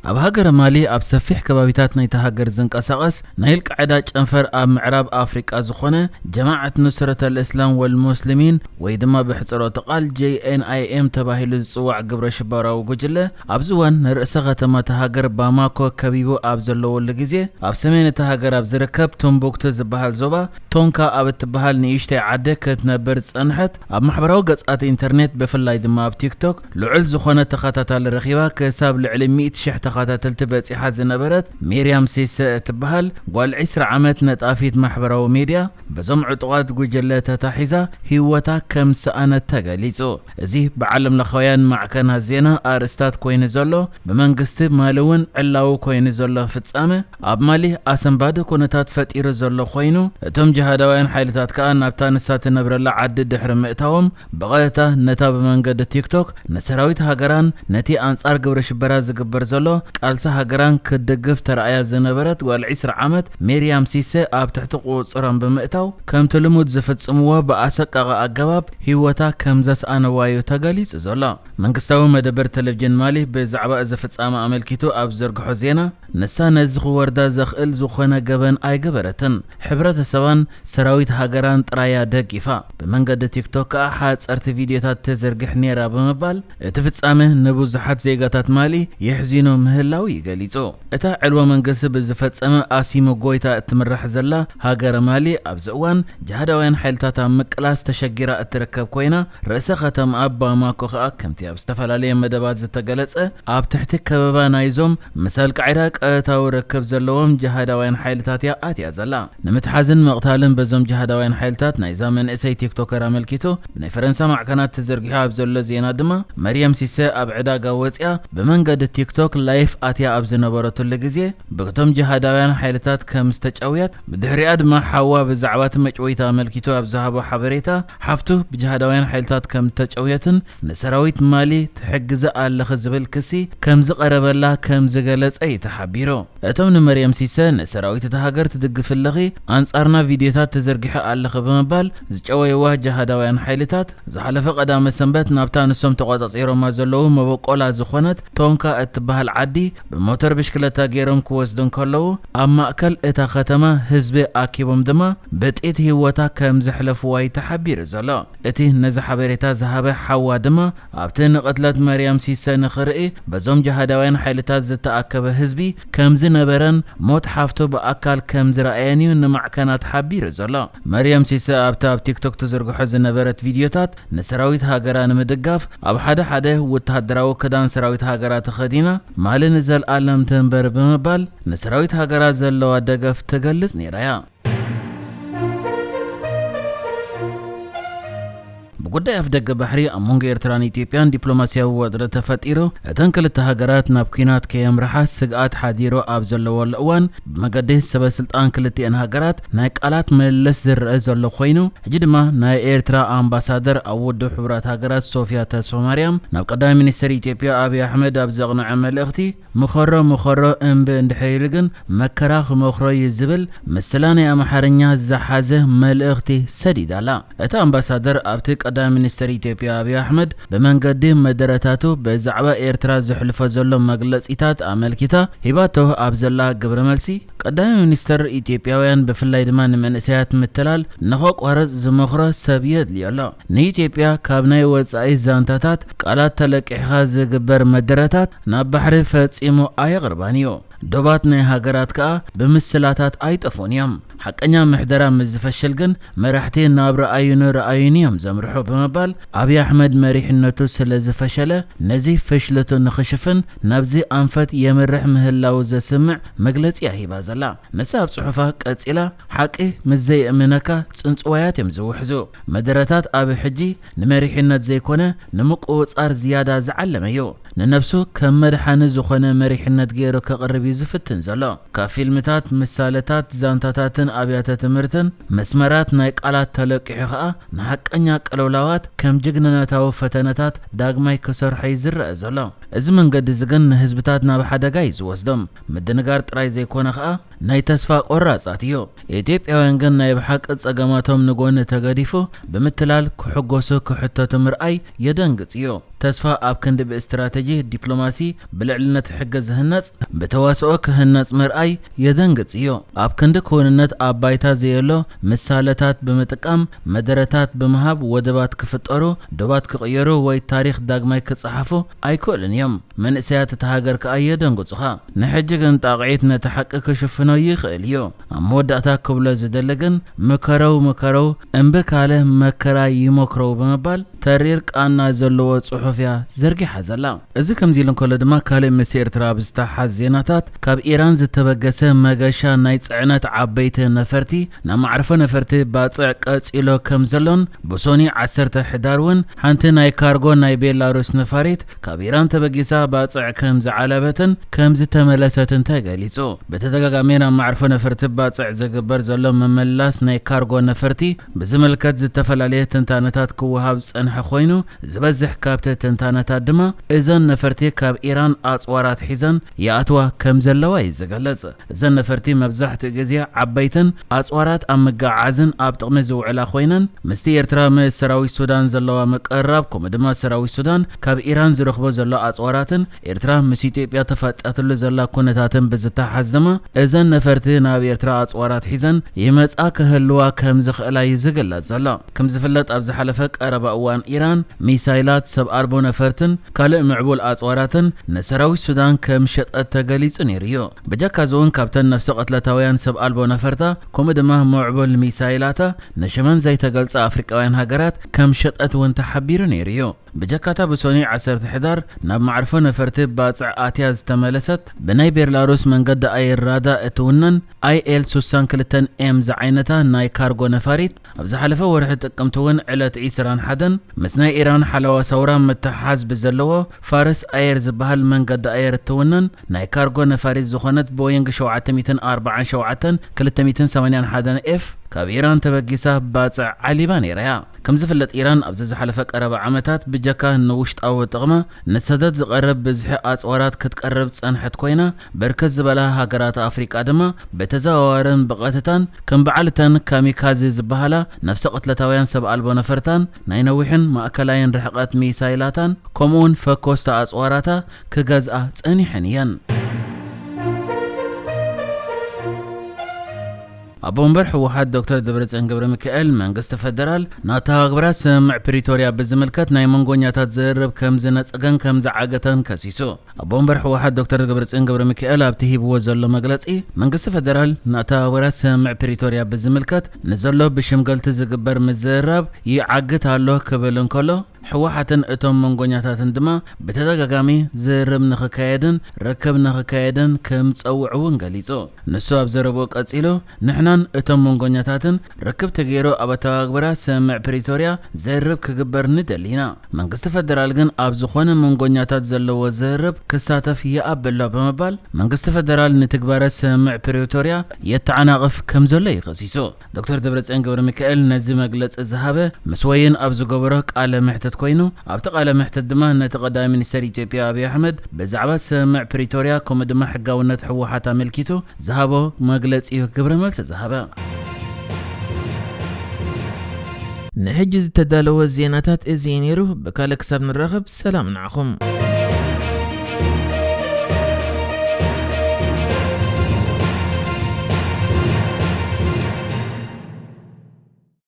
ኣብ ሃገረ ማሊ ኣብ ሰፊሕ ከባቢታት ናይታ ሃገር ዝንቀሳቐስ ናይ ኣልቃዕዳ ጨንፈር ኣብ ምዕራብ ኣፍሪቃ ዝኾነ ጀማዓት ኑስረት ኣልእስላም ወልሙስሊሚን ወይ ድማ ብሕጽሮተ ቃል ጄ ኤን ኣይ ኤም ተባሂሉ ዝጽዋዕ ግብረ ሽበራዊ ጉጅለ ኣብዚ እዋን ንርእሰ ከተማ እታ ሃገር ባማኮ ከቢቡ ኣብ ዘለወሉ ግዜ ኣብ ሰሜን እታ ሃገር ኣብ ዝርከብ ቶምቡክቱ ዝበሃል ዞባ ቶንካ ኣብ እትበሃል ንእሽተይ ዓዲ ክትነብር ዝጸንሐት ኣብ ማሕበራዊ ገጻት ኢንተርኔት ብፍላይ ድማ ኣብ ቲክቶክ ልዑል ዝኾነ ተኸታታሊ ረኺባ ክሳብ ልዕሊ ሚእቲ ሽሕ ተኸታተልቲ በጺሓ ዝነበረት ሚርያም ሲሰ እትበሃል ጓል ዕስራ ዓመት ነጣፊት ማሕበራዊ ሚድያ በዞም ዕጡቓት ጉጅለ ተታሒዛ ህይወታ ከም ዝሰኣነት ተገሊጹ። እዚ ብዓለም ለኻውያን ማዕከናት ዜና ኣርእስታት ኮይኑ ዘሎ ብመንግስቲ ማሊ እውን ዕላዊ ኮይኑ ዘሎ ፍጻመ ኣብ ማሊ ኣሰንባዲ ኩነታት ፈጢሩ ዘሎ ኮይኑ እቶም ጅሃዳውያን ሓይልታት ከኣ ናብታ ንሳ ትነብረላ ዓዲ ድሕሪ ምእታዎም ብቐጥታ ነታ ብመንገዲ ቲክቶክ ንሰራዊት ሃገራን ነቲ ኣንጻር ግብረ ሽበራ ዝግበር ዘሎ ቃልሲ ሃገራን ክትድግፍ ተራእያ ዝነበረት ጓል ዕስራ ዓመት ሜርያም ሲሰ ኣብ ትሕቲ ቁጽሮም ብምእታው ከምቲ ልሙድ ዝፍጽምዎ ብኣሰቃቒ ኣገባብ ህይወታ ከም ዘስኣነዋ'ዩ ተገሊጹ ዘሎ። መንግስታዊ መደበር ቴሌቪዥን ማሊ ብዛዕባ እዚ ፍጻመ ኣመልኪቱ ኣብ ዝዘርግሖ ዜና ንሳ ነዚ ክወርዳ ዘኽእል ዝኾነ ገበን ኣይገበረትን። ሕብረተሰባን ሰራዊት ሃገራን ጥራያ ደጊፋ። ብመንገዲ ቲክቶክ ከኣ ሓጸርቲ ቪድዮታት ተዘርግሕ ነይራ ብምባል እቲ ፍጻመ ንብዙሓት ዜጋታት ማሊ የሕዚኑ ምህላው እዩ ገሊጹ። እታ ዕልዋ መንግስቲ ብዝፈጸመ ኣሲሙ ጎይታ እትምራሕ ዘላ ሃገረ ማሊ ኣብዚ እዋን ጅሃዳውያን ሓይልታት ኣብ ምቅላስ ተሸጊራ እትርከብ ኮይና ርእሰ ከተማኣ ባማኮ ከኣ ከምቲ ኣብ ዝተፈላለየ መደባት ዝተገለጸ ኣብ ትሕቲ ከበባ ናይዞም ምስ ኣልቃዒዳ ቀጥታዊ ርክብ ዘለዎም ጅሃዳውያን ሓይልታት እያ ኣትያ ዘላ። ንምትሓዝን ምቕታልን በዞም ጅሃዳውያን ሓይልታት ናይዛ መንእሰይ ቲክቶከር ኣመልኪቱ ብናይ ፈረንሳ ማዕከናት ተዘርጊሑ ኣብ ዘሎ ዜና ድማ መርየም ሲሰ ኣብ ዕዳጋ ወፂኣ ብመንገዲ ቲክቶክ ላይፍ ኣትያ ኣብ ዝነበረትሉ ግዜ ብቶም ጅሃዳውያን ሓይልታት ከም ዝተጨውየት ብድሕሪኣ ድማ ሓዋ ብዛዕባ እቲ መጭወይታ ኣመልኪቱ ኣብ ዝሃቦ ሓበሬታ ሓፍቱ ብጅሃዳውያን ሓይልታት ከም ዝተጨውየትን ንሰራዊት ማሊ ትሕግዘ ኣለኺ ዝብል ክሲ ከም ዝቐረበላ ከም ዝገለጸ እዩ ተሓቢሩ። እቶም ንመርየም ሲሰ ንሰራዊት እታ ሃገር ትድግፊ ኣለኺ፣ ኣንጻርና ቪድዮታት ተዘርጊሑ ኣለኺ ብምባል ዝጨወይዋ ጅሃዳውያን ሓይልታት ዝሓለፈ ቀዳመ ሰንበት ናብታ ንሶም ተቖጻጺሮማ ዘለዉ መበቆላ ዝኾነት ቶንካ እትበሃል ዓዲ ብሞተር ብሽክለታ ገይሮም ክወስዱ እንከለዉ ኣብ ማእከል እታ ከተማ ህዝቢ ኣኪቦም ድማ ብጥይት ህይወታ ከም ዘሕለፍዋ እዩ ተሓቢሩ ዘሎ። እቲ ነዚ ሓበሬታ ዝሃበ ሓዋ ድማ ኣብቲ ንቕትለት መርያም ሲሰ ንኽርኢ በዞም ጅሃዳውያን ሓይልታት ዝተኣከበ ህዝቢ ከም ዝነበረን ሞት ሓፍቱ ብኣካል ከም ዝረኣየን እዩ ንማዕከናት ሓቢሩ ዘሎ። መርያም ሲሰ ኣብቲ ኣብ ቲክቶክ ትዝርግሖ ዝነበረት ቪድዮታት ንሰራዊት ሃገራ ንምድጋፍ ኣብ ሓደ ሓደ ወተሃደራዊ ክዳን ሰራዊት ሃገራ ተኸዲና ማሊ ንዘልኣለም ትንበር ብምባል ንሰራዊት ሃገራ ዘለዋ ደገፍ ትገልጽ ነይራ እያ። ብጉዳይ ኣፍደገ ባሕሪ ኣብ መንጎ ኤርትራን ኢትዮጵያን ዲፕሎማስያዊ ወጥሪ ተፈጢሩ፣ እተን ክልተ ሃገራት ናብ ኲናት ከየምርሓ ስግኣት ሓዲሩ ኣብ ዘለወሉ እዋን፣ ብመገዲ ሰበ ስልጣን ክልቲኤን ሃገራት ናይ ቃላት ምልልስ ዝረአ ዘሎ ኮይኑ፣ ሕጂ ድማ ናይ ኤርትራ ኣምባሳደር ኣብ ውድብ ሕቡራት ሃገራት ሶፊያ ተስፋማርያም ናብ ቀዳማይ ሚኒስትር ኢትዮጵያ ኣብይ ኣሕመድ ኣብ ዘቕንዐ መልእኽቲ፣ ምኸሮ ምኸሮ እምቢ እንድሕር ኢሉ ግን መከራ ክመኽሮ እዩ ዝብል ምስላ ናይ ኣምሓርኛ ዝሓዘ መልእኽቲ ሰዲዳ ኣላ። እቲ ኣምባሳደር ኣብቲ ቀዳማይ ሚኒስትር ኢትዮጵያ ኣብይ ኣሕመድ ብመንገዲ መደረታቱ ብዛዕባ ኤርትራ ዘሕልፎ ዘሎ መግለጺታት ኣመልኪታ ሂባቶ ኣብ ዘላ ግብረ መልሲ፣ ቀዳማይ ሚኒስትር ኢትዮጵያውያን ብፍላይ ድማ ንመንእሰያት ምትላል ንኸቋርጽ ዝመኽሮ ሰብ የድልዮ ኣሎ። ንኢትዮጵያ ካብ ናይ ወጻኢ ዛንታታት ቃላት ተለቂሕኻ ዝግበር መደረታት ናብ ባሕሪ ፈጺሙ ኣየቕርባን እዩ። ዶባት ናይ ሃገራት ከኣ ብምስላታት ኣይጠፍኡን እዮም። ሓቀኛ ምሕደራ ምስ ዝፈሽል ግን መራሕቲ ናብ ረኣዩኒ ረኣዩኒ እዮም ዘምርሑ ብምባል ኣብይ ኣሕመድ መሪሕነቱ ስለ ዝፈሸለ ነዚ ፍሽለቱ ንኽሽፍን ናብዚ ኣንፈት የምርሕ ምህላዉ ዘስምዕ መግለጺ እያ ሂባ ዘላ። ንሳ ኣብ ጽሑፋ ቀጺላ ሓቂ ምስ ዘየእምነካ ጽንጽዋያት እዮም ዝውሕዙ። መደረታት ኣብ ሕጂ ንመሪሕነት ዘይኮነ ንምቁጽጻር ዝያዳ ዝዓለመ እዩ። ንነብሱ ከም መድሓኒ ዝኾነ መሪሕነት ገይሩ ከቕርብ እዩ ዝፍትን ዘሎ። ካብ ፊልምታት፣ ምሳለታት፣ ዛንታታትን ኣብያተ ትምህርትን መስመራት ናይ ቃላት ተለቂሑ ኸኣ ንሓቀኛ ቅልውላዋት ከም ጅግንነታዊ ፈተነታት ዳግማይ ክሰርሖ እዩ ዝረአ ዘሎ። እዚ መንገዲ እዚ ግን ንህዝብታት ናብ ሓደጋ እዩ ዝወስዶም። ምድንጋር ጥራይ ዘይኮነ ኸኣ ናይ ተስፋ ቆራጻት እዩ። ኢትዮጵያውያን ግን ናይ ብሓቂ ጸገማቶም ንጎኒ ተገዲፉ ብምትላል ክሕጎሱ ክሕተቱ ምርኣይ የደንግጽ እዩ። ተስፋ ኣብ ክንዲ ብስትራተጂ ዲፕሎማሲ ብልዕልነት ሕጊ ዝህነጽ ብተዋስኦ ክህነጽ ምርኣይ የደንግጽ እዩ። ኣብ ክንዲ ክውንነት ኣብ ባይታ ዘየሎ ምሳለታት ብምጥቃም መደረታት ብምሃብ ወደባት ክፍጠሩ፣ ዶባት ክቕየሩ ወይ ታሪኽ ዳግማይ ክጸሓፉ ኣይክእሉን እዮም። መንእሰያት እታ ሃገር ከኣ የደንግጹኻ። ንሕጂ ግን ጣቕዒት ነቲ ሓቂ ክሽፍኖ ይኽእል እዩ። ኣብ መወዳእታ ክብሎ ዝደሊ ግን ምከረው ምከረው እምቢ ካለ መከራ ይመክረው ብምባል ተሪር ቃና ዘለዎ ጽሑፍ እያ ዘርጊሓ ዘላ። እዚ ከምዚ ኢሉ እንከሎ ድማ ካልእ ምስ ኤርትራ ኣብ ዝተሓዝ ዜናታት ካብ ኢራን ዝተበገሰ መገሻ ናይ ጽዕነት ዓበይቲ ነፈርቲ ናብ ማዕርፎ ነፈርቲ ባጽዕ ቀጺሎ ከም ዘሎን ብሶኒ ዓሰርተ ሕዳር እውን ሓንቲ ናይ ካርጎ ናይ ቤላሩስ ነፋሪት ካብ ኢራን ተበጊሳ ባጽዕ ከም ዝዓለበትን ከም ዝተመለሰትን ተገሊጹ። ብተደጋጋሚ ናብ ማዕርፎ ነፈርቲ ባጽዕ ዝግበር ዘሎ ምምላስ ናይ ካርጎ ነፈርቲ ብዝምልከት ዝተፈላለየ ትንታነታት ክወሃብ ዝጸንሐ ኮይኑ፣ ዝበዝሕ ካብቲ ትንታነታት ድማ እዘን ነፈርቲ ካብ ኢራን ኣጽዋራት ሒዘን ይኣትዋ ከም ዘለዋ እዩ ዝገልጽ። እዘን ነፈርቲ መብዛሕትኡ ግዜ ዓበይትን ኣጽዋራት ኣብ ምግዓዓዝን ኣብ ጥቕሚ ዝውዕላ ኮይነን፣ ምስቲ ኤርትራ ምስ ሰራዊት ሱዳን ዘለዋ ምቅርራብ፣ ከምኡ ድማ ሰራዊት ሱዳን ካብ ኢራን ዝረኽቦ ዘሎ ኣጽዋራትን ኤርትራ ምስ ኢትዮጵያ ተፋጠጥሉ ዘላ ኩነታትን ብዝተሓዝ ድማ፣ እዘን ነፈርቲ ናብ ኤርትራ ኣጽዋራት ሒዘን ይመጻ ክህልዋ ከም ዝኽእላ እዩ ዝግለጽ ዘሎ። ከም ዝፍለጥ፣ ኣብ ዝሓለፈ ቀረባ እዋን ኢራን ሚሳይላት፣ ሰብ ኣልቦ ነፈርትን ካልእ ምዕቡል ኣጽዋራትን ንሰራዊት ሱዳን ከም ሸጠት ተገሊጹ ነይሩ እዩ። ብጀካ እዚ እውን ካብተን ነፍሰ ቅትለታውያን ሰብ ኣልቦ ነፈርታ፣ ከምኡ ድማ ምዕቡል ሚሳይላታ ንሽመን ዘይተገልጸ ኣፍሪቃውያን ሃገራት ከም ሸጠት እውን ተሓቢሩ ነይሩ እዩ። ብጀካታ ብሶኒ ዓሰርተ ሕዳር ናብ ማዕርፎ ነፈርቲ ባጽዕ ኣትያ ዝተመለሰት ብናይ ቤላሩስ መንገዲ ኣየር ራዳ እትውነን ኣይ ኤል ስሳን ክልተን ኤም ዝዓይነታ ናይ ካርጎ ነፋሪት ኣብ ዝሓለፈ ወርሒ ጥቅምቲ እውን ዕለት ዕስራን ሓደን ምስ ናይ ኢራን ሓለዋ ሰውራ ምትሕሓዝ ብዘለዎ ፋርስ ኣየር ዝበሃል መንገዲ ኣየር እትውነን ናይ ካርጎ ነፋሪት ዝኾነት ቦይንግ ሸውዓተ ሚእትን ኣርባዓን ሸውዓተን ክልተ ሚእትን ሰማንያን ሓደን ኤፍ ካብ ኢራን ተበጊሳ ባጽዕ ዓሊባ ነይራ እያ። ከም ዝፍለጥ፣ ኢራን ኣብዚ ዝሓለፈ ቀረባ ዓመታት ብጀካ ንውሽጣዊ ጥቕማ ንሰደድ ዝቐርብ ብዝሒ ኣጽዋራት ክትቀርብ ዝጸንሐት ኮይና፣ ብርክት ዝበላ ሃገራት ኣፍሪቃ ድማ ብተዘዋዋርን ብቐጥታን ከም በዓል እተን ካሚካዚ ዝበሃላ ነፍሰ ቅትለታውያን ሰብ ኣልቦ ነፈርታን ናይ ነዊሕን ማእከላይን ርሕቀት ሚሳይላታን ከምኡውን ፈኮስታ ኣጽዋራታ ክገዝኣ ጸኒሐን እየን። ኣቦ ወንበር ህወሓት ዶክተር ደብረጽዮን ገብረ ሚካኤል መንግስቲ ፈደራል ናተባግብራ ስምምዕ ፕሪቶርያ ብዝምልከት ናይ መንጎኛታት ዝርርብ ከም ዝነጸገን ከም ዝዓገተን ከሲሱ። ኣቦ ወንበር ህወሓት ዶክተር ደብረጽዮን ገብረ ሚካኤል ኣብቲ ሂብዎ ዘሎ መግለጺ፣ መንግስቲ ፈደራል ናተባግብራ ስምምዕ ፕሪቶርያ ብዝምልከት ንዘሎ ብሽምገልቲ ዝግበር ምዝርራብ ይዓግት ኣሎ ክብል እንከሎ፣ ህወሓትን እቶም መንጎኛታትን ድማ ብተደጋጋሚ ዝርርብ ንኽካየድን ርክብ ንኽካየድን ከም ዝጸውዕ እውን ገሊጹ። ንሱ ኣብ ዘረብኡ ቀጺሉ፣ ንሕናን እቶም መንጎኛታትን ርክብ ተገይሩ ኣብ ኣተባግብራ ስምምዕ ፕሪቶርያ ዝርርብ ክግበር ንደሊ ኢና። መንግስቲ ፈደራል ግን ኣብ ዝኾነ መንጎኛታት ዘለዎ ዝርርብ ክሳተፍ ይኣቢ ኣሎ ብምባል፣ መንግስቲ ፈደራል ንትግባረ ስምምዕ ፕሪቶርያ የተዓናቕፍ ከም ዘሎ እዩ ከሲሱ። ዶክተር ደብረጽዮን ገብረ ሚካኤል ነዚ መግለጺ ዝሃበ ምስ ወይን ኣብ ዝገበሮ ቃለ መሕትት ኮይኑ፣ ኣብቲ ቃለ መሕትት ድማ ነቲ ቀዳማይ ሚኒስተር ኢትዮጵያ ኣብይ ኣሕመድ ብዛዕባ ስምምዕ ፕሪቶርያ ከምኡ ድማ ሕጋውነት ህወሓት ኣመልኪቱ ዝሃቦ መግለጺ እዩ ግብረ መልሲ ዝሃበ። ንሕጂ ዝተዳለወ ዜናታት እዚ እዩ ነይሩ። ብካልእ ክሳብ ንራኸብ ሰላም ንዓኹም።